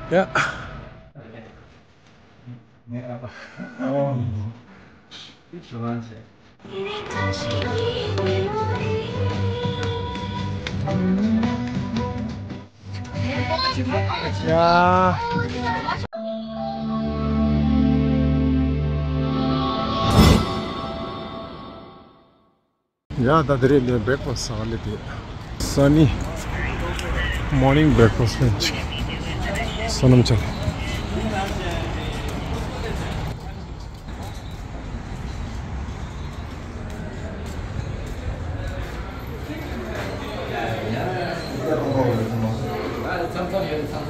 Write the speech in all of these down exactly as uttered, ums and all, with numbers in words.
ཡ། ཡ། ཡ། ད་དེ་རིང་ནས་བྷེ་རེག་ཕ་སི་ཟ་ག་སླེབས་ཏེ། Sunny morning breakfast lunch. བསོད་ནམས་ཆེ།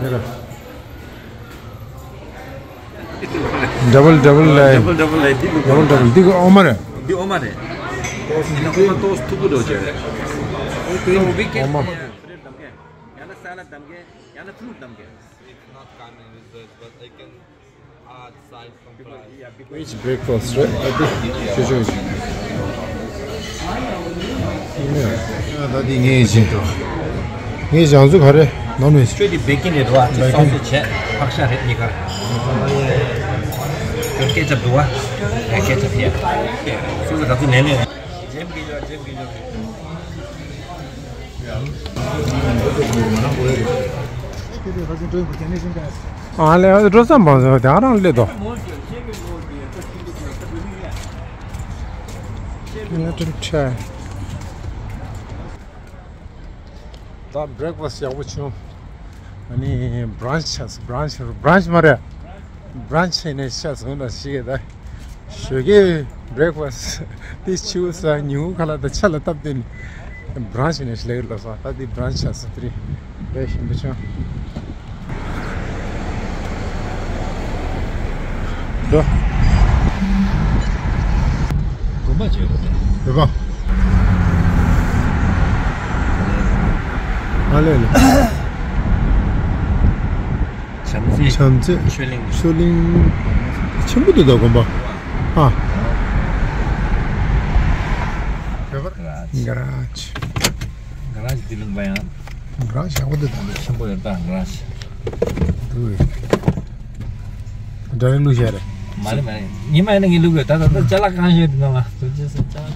ཡ་ར། ཌབ་ལ་ཌབ་ལ་ལ། ཌབ་ལ་ཌབ་ལ་ལ། འདི་ལ་ཌབ་ལ་ཌབ་ལ། འདི་གི་འོ་མ་རེད། འདི་འོ་མ་རེད། འདི་ནི་འོ་མ་ཏོག་ཙམ་མཐུག་པོ་འདྲ་བྱས་རེད། འོ་མ། ཡང་ན་སཱ་ལད་བསྡམ་གི། ཡང་ན་ཕུ་རུ་བསྡམ་གི། It's not common with that, but I can add side from fries. Which breakfast, right? I think ཞུ་ཞུ་ཞུ། ད་འདི་ངས་བྱེད་དོ། ངས་བྱང་ཚུ་ག་རེ་ནོར་མེད། ཁྱོད་འདི་བེ་ཀིན་རེད་དོ། ཅི་སོ་སི་བྱས་ཕག་ཤ་རེད་གཉིས་ཀ། ཁྱོད་ཀེ་ཅབ་འདུག་བ། ཡ་ཀེ་ཅབ་ཡ། སོ་སི་ག་ཚོད་ནས་ནས། ཇེམ་གི་ཡོད། ཇེམ་གི་ཡོད། ཨ་ལས་འགྲོ་བསམ་པ་ཟེར་བ་དེ་ཨ་རང་སླེབས་དོ། ད་བྷེ་རེག་ཕ་སི་ཡག་པོ་བྱུང་། ཨ་ནི་བྷ་རན་ཆི་ཆགས་སོང་། བྷ་རན་ཆི་བྷ་རན་ཆི་མ་རེད། བྷ་རན་ཆི་ནས་ཤ་ཟོས་ན་ཤི་གི་ད། ཞོགས་ཀའི་བྷེ་རེག་ཕ་སི་དེ་ཕྱི་པོ་ཟ། ཉིན་གུང་ཁ་ལག་དང་ཆ་ལ་སྟབས་བསྟུན་ནས་བྷ་རན་ཆི་ནས་ལེགས་ལ་སོང་། ད་དེ་བྷ་རན་ཆི་ཆགས་སོང་། དེ་རིང་ལས་ཞིམ་པོ་བྱུང་། འགྲོ། དགོན་པ་བྱས་པ་རེད། ཡོད་པ། ཨ་ལས་ལས། བྱམས་བརྩེ། བྱམས་བརྩེ། ཆོས་གླིང་། ཆོས་གླིང་། ཆེན་པོ་འདུག་ད་དགོན་པ། ཨ། ག་ར་ཇི། ག་ར་ཇི་འདི་ལུང་པ་ཡང་། ག་ར་ཇི་ཡག་པོ་འདུག་ད། ཆེན་པོ་ཡོད་ད་ག་ར་ཇི། འདུག་ཡོད། འདྲ་རིང་ལུགས་བཤད་རེད། མ་རེད་མ་རེད། ཉི་མ་ཡིན་ན་ངས་ལུགས་ཡོད་ད། ད་ད་ཅ་ལག་གང་ཡོད་དེ་ནང་ལ་དུ་ཅི་སེ་ཅ་ལག་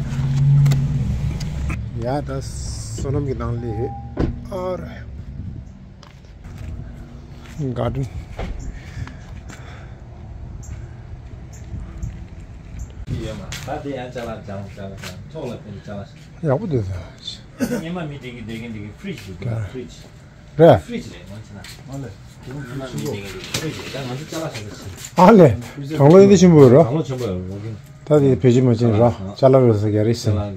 ཡ་ད་བསོད་ནམས་ཀྱི་ནང་ལས་ཨ་ར། ག་ཌེན། ཡོད་མ་ད་དེ་ཡང་ཅ་ལག་ཅ་ལག་ཅ་ལག་ཅ་ལག་ཚོགས་ལ་ཕན་ཅ་ལག་ཞིག་ཡག་པོ་འདུག་ད། ཉི་མ་མི་བསྡད་ཀྱི་བསྡད་ཀྱི་འདུག་གི་ཕི་རི་ཇི་འདུག་གི་ཕི་རི་ཇི། རེད། ཕི་རི་ཇི་རེད་ང་ཚོ་ན། ཨ་ལས། ཨ་ལས། གྲང་གློག་ཡིན་དུ་ཆེན་པོ་ར། གྲང་གློག་ཆེན་པོ་ཡོད་རོ། ད་དེ་བེད་སྤྱོད་མ་བྱེད་ར། ཅ་ལག་རོ་ཟེར་ག་རེ་ཟེར། ཅ་ལག་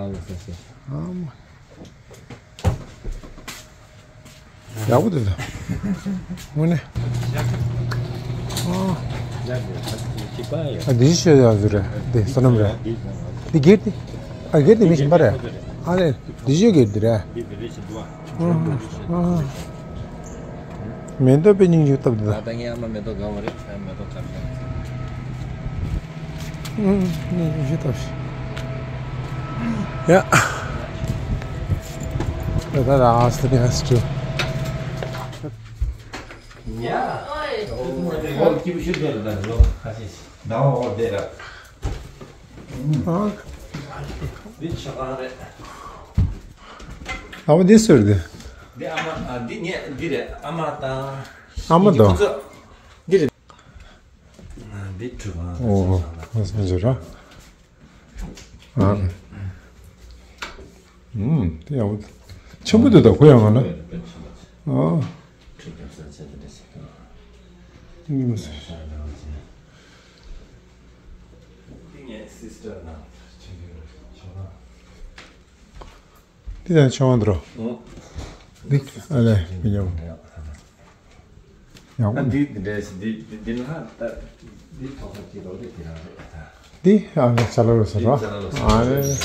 རོ་ཟེར་ཟེར། ཨ་མ། ཡག་པོ་འདུག་ད། དངོས་གནས། ཨ། ཨ་འདི་ཤོད་ཡག་ཟེར་རེད། འདི་བསོད་ནམས་རེད། འདི་སྒེར་དེ། ཨ་སྒེར་དེ་མི་གཞན་པ་རེད། ཨ་རེད། འདི་ཤོད་སྒེར་དེ་རེད། ཨ། མེ་ཏོག་དཔེ་སྙིང་རྗེ་བཏབ་འདུག་ད་ལྟ་ངས་ཨ་མ་མེ་ཏོག་དགའ་བ་རེད། ཨ་མེ་ཏོག་དཀར་དཀར། ཨུམ། སྙིང་རྗེ་བཏབ་ཤིག་ཡ། ད་ད་ཨ་སི་ཏི་ཨ་སི་ཏི། ཡ། ཨོ་ཀི་བུ་ཤུ་དེ་ར་ད་ལོ་ཁ་ཤས་ཤིག་ད་ཨོ་དེ་ར། ཨ། འདི་ཆ་ག་རེད། ཨ་མ་འདི་སུ་རེད། འདི་ཨ་མ། ཨ་འདི་ངས་འདི་རེད། ཨ་མ་དང་། ཨ་མ་དང་། ཁོ་ཚོ་འདི་རེད། ཨ་འདི་གྲུ་ག་ཨོ་ཨོ་ཨ་སུ་མ་ཟེར་ར། ཨ། ཨུམ། དེ་ཡག་པོ་འདུག་ཆེན་པོ་འདུག་ད་ཁོ་ཡང་ང་ན། ཨ། ཁྲིད་ཀྱང་ས་ཆ་དེ་འདྲ་ཞིག་གི། ཡིན་མ་སོང་། ས་རང་ཅན། འདི་ངའི་སི་སི་ཊར་ནང་ཆེན་པོའི་ཆུང་ཁང་། འདི་ཡང་ཆུང་བ་འདི་རོ། ཨོ། འདི་ཨ་ལས་མི་ཉམས། ཡག་པོ་ཨ་འདི་འདི་འདྲ་ཞིག་འདི་འདི་འདི་ལ་ད་འདི་ཐོག་ས་ཅིག་རོ་འདི་དེ་རང་རེད་ད། འདི་ཨ་ལས་ཅ་ལག་རོ་ཟེར་རོ། ཨ་ལས།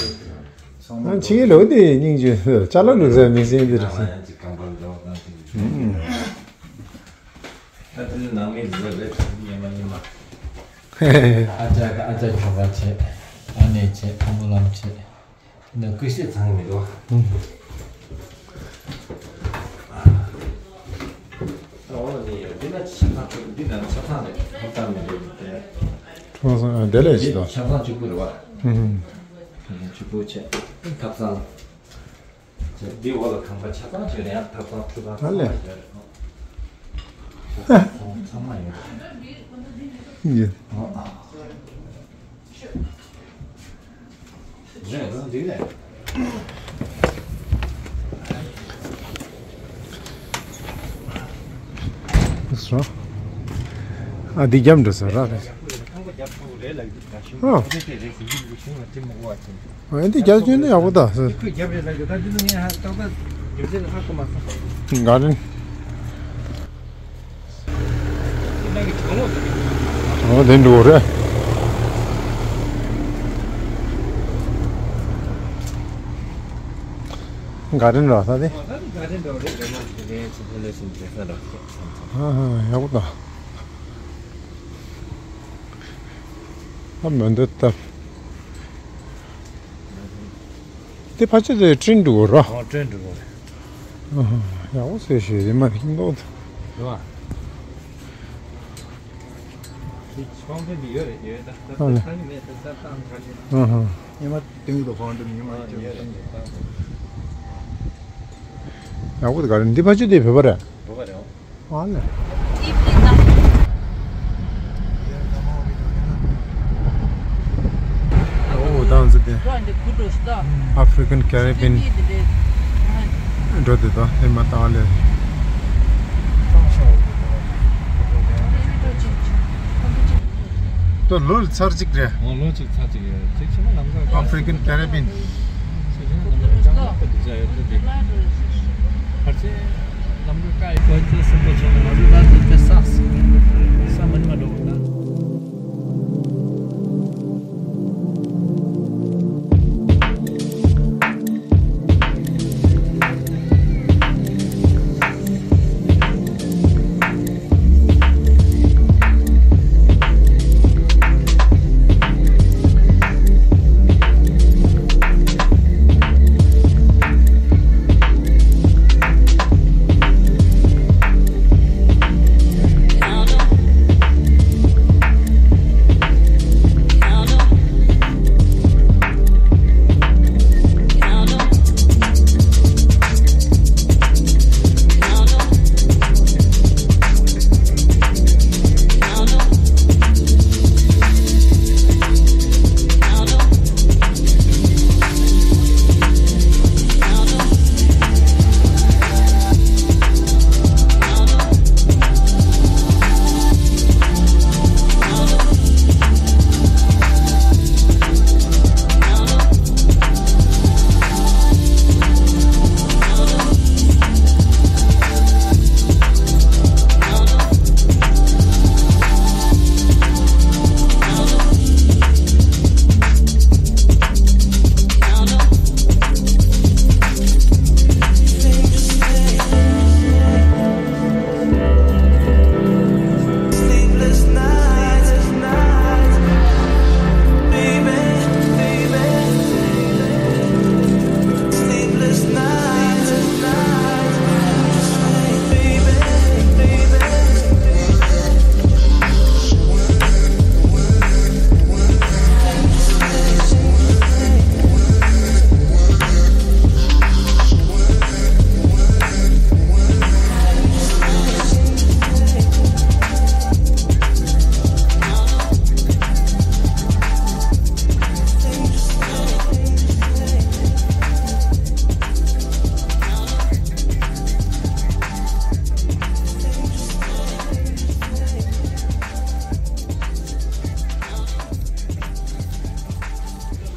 ཨ་ཕྱི་གི་ལོ་འདི་སྙིང་རྗེ་ཅ་ལག་རོ་ཟེར་མི་ཟིན་འདི་རེད། ད་དེ་ནང་མི་འདི་རེད་ཉི་མ་ཉི་མ། ཨ་ཅག་ཨ་ཅག་ཁྱོ་ག་བྱས། ཨ་ནེ་བྱས། ཨ་མོ་ལམ་བྱས། ནི་ཀུ་ཤེ་ཚང་མི་འདུག་ཨ་འོ་ན་ནི་ཡོད་དེ། འདི་ནང་ཆ་ཚང་རེད། ཧོབ་ཐང་མི་འདུག་དེ། ཁོང་ཚང་དེ་ལས་ཤི་དང་། ཆ་ཚང་གཅིག་པུ་རེད་བ། ཧུམ་ཧུམ། གཅིག་པུ་བྱས་ཐབ་ཚང་། འདི་འོག་ལ་ཁང་པ་ཆ་ཚང་བྱས་ནས་ཡང་ཐབ་ཚང་ཁྲུ་ཚང་ཚང་མ་ཡོད་རེད། ཚང་མ་ཡོད་རེད། ཡེ། ཨ། སོ། ཨ་འདི་རྒྱབ་འགྲོ་ས་ར་རེད། ཨ། ཨ་འདི་རྒྱབ་ཆུན་ནི་ཡག་པོ་ད། ག་རེ། ཨོ་དེ་འགྲོ་རེད། ག་རེ་འགྲོ་ས་དེ། ཨ་ཡག་པོ་ད། ཨ་མི་འདུག་ད། དེ་ཕལ་ཆེར་དེ་ཊེན་འགྲོ་ར། ཨོ་ཊེན་འགྲོ་ར། ཨ་ཡག་པོ་ཟེར་ཞེས་རེད་མ་རེད་མདོག་ད། རེད་བ། དེ་ཆུང་ཆུང་འདི་ཡོད་རེད་ཡོད་ད། ད་ཨ་ལེ། ད་ཐང་གི་མེད་ད་ད་ཐང་ག་ཅི། ཨ་ཧ། ཉི་མ་དུང་གི་ཧོན་འདི་ཉི་མ་ཨ་ཡོད་རེད་ད། ཡག་པོ་ད་ག་རེ་འདི་ཕལ་ཆེར་དེ་བོད་པ་རེད། བོད་པ་རེད་ཨོ། ཨ་ལེ། ཨོ་ད་ང་ཚོ་དེ་ཨ་ཧྥི་རི་ཀན་ཀེ་རི་བི་ཡན་འགྲོ་དེ་དང་ཨེ་མ་ད་ཨ་ལེ། ད་ལོ་ཚར་གཅིག་རེད། ཨོ་ལོ་གཅིག་ཚར་གཅིག་ཡོད་རེད། གཅིག་ཕྱི་ལ་ལམ་ཁ་ཨ་ཧྥི་རི་ཀན་ཀེ་རི་བི་ཡན།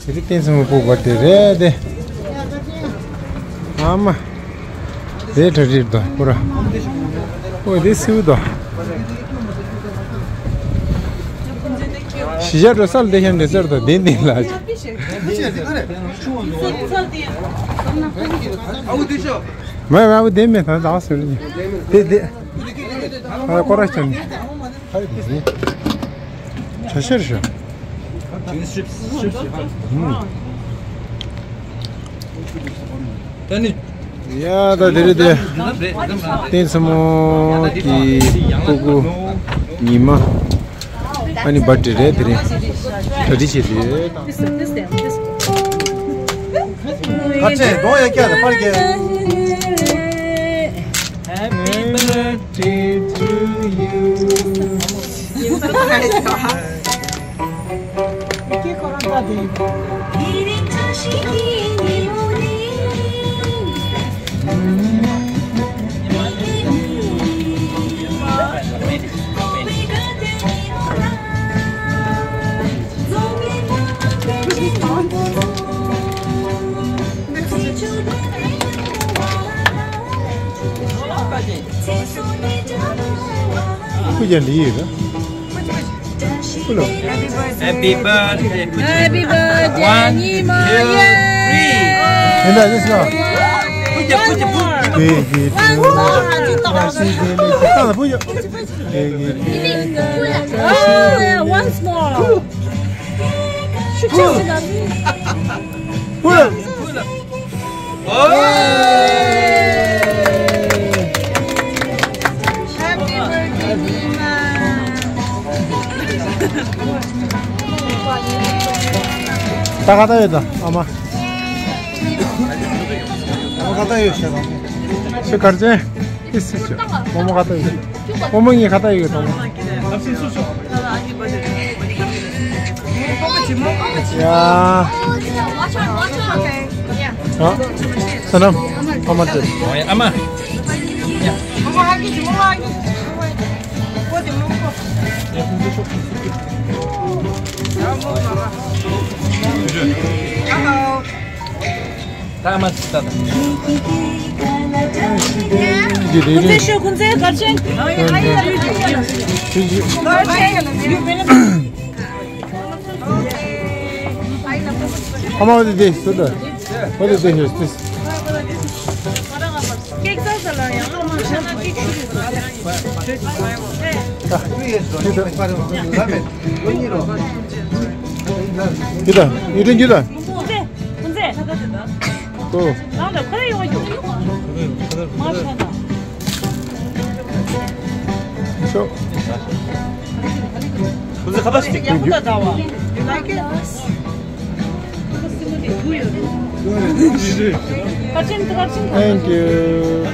དེ་རིགས་བསྟན་སྲུང་མི་སྤོབས་པ་དེ་རེད་དེ། ཨ་མ། དེ་གྲ་སྒྲིག་དང་པོ་ར། ཨོ་དེ་སིའུ་དང་། གཞིས་ཆགས་འགྲོ་སར་བསྡད་ཤག་འདི་ཚར་དང་དེ་འདི་ལ། མ་ཡ་མ་བུ་དེ་མེད་ད་ད་ཟེར་ནི། དེ་དེ། ཨ་ཀོ་ར་ཆ་ནི། གྲ་ཤར་ཤོ། ད་ནི། ཡ་ད་དེ་རེད་དེ། བསྟན་སྲིན་མོ་གི་སྤུ་གུ་ཉི་མ། ཨ་ནི་བར་ཐི་ཌེ་རེད་དེ་རིང་། གྲ་སྒྲིག་བྱེད་དེ། ཁ་ཆེ་གདོང་ཡ་ཀྱ་རེ་པར་གྱི། Happy birthday to you. Happy birthday. Happy birthday. One, two, three. ཡིན་ད་ཡིན་སོང་། Once more. Happy birthday, Nima. ད་ག་ད་ཡོད་ད་ཨ་མ། ཨ་མ་ག་ད་ཡོད་ཤག་ད། ཁྱོད་གར་ཅན། ཨི་སི་ཆུ། རྨོ་མོ་ག་ད་ཡོད། རྨོ་མོ་གཉིས་ག་ད་ཡོད་ད། ཡ། ཨ། ས་ནམ། ཨ་མ་དེ། ཨ་མ། ད་མ་ཙི་ད་ད། ཁུན་ཙེ་ཤོ་ཁུན་ཙེ་གར་ཆེན། ཨ་མ་འོ་དེ་དེ་སུ་ད། འོ་དེ་དེ་ཧེ་སྟིས། ཀེག་ཙག་ཙག་ལ་ཡང་ཨ་མ་ཤ་ན་ཀེག་ཤུ་རེད་ད། ཡི་ད་ཡི་ད་ཡི་ད། ཁུན་ཙེ། ཁུན་ཙེ། ཨོ། རང་ལ་ཁོ་རེ་ཡོང་རྒྱུ། མ་ཤ་ན། ཤོ། ཁུན་ཙེ་ཁ་ཏ་ཞིག་ཡག་པོ་ད་ད་བ། Thank you.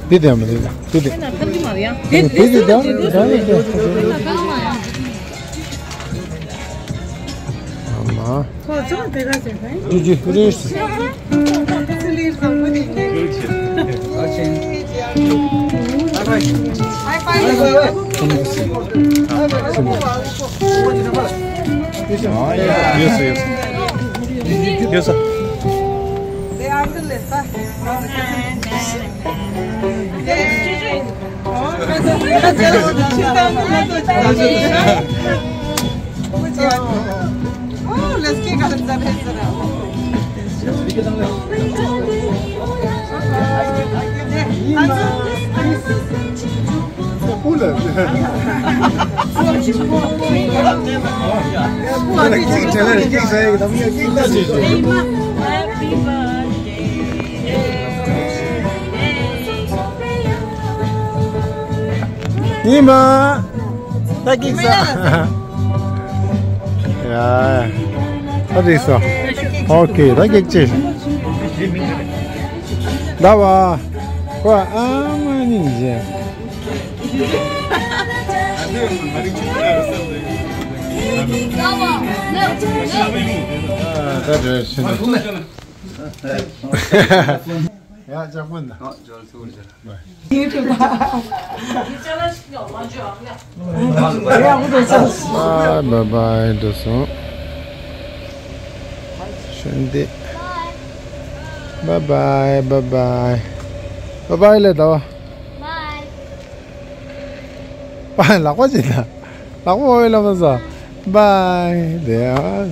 འདི་དེ་མ་རེད། འདི་དེ། འདི་དེ་ད། ད་ནི་དེ། ཨ་མ། ཁོ་ཚོ་དེ་ག་ཟེར་ན། ཅི་ཅི་རེད། ཡོད་སོ་ཡོད་སོ། ཡོད་སོ། ཉི་མ། ད་ཀིག་ས། ཡ། ད་ཀིག་ས། ཨོ་ཁེ། ད་ཀིག་ཅི། ད་བ། ཁོ་ཨ་མ་ནི་ཇེ། ད་རེ་ཤི་ནི། ཡ་ཅག་པོ་འདི། ཨ་ཇོལ་ཚུར་ཇོལ། Bye bye འགྲོ་སོང་། ཤོན་ཏེ། Bye bye bye bye bye bye ལེ་ད་བ། Bye. པ་ལག་པ་ཅིག་ད། ལག་པ་འོ་ཡི་ལ་མ་ཟ། བའི་དེ་ཡ།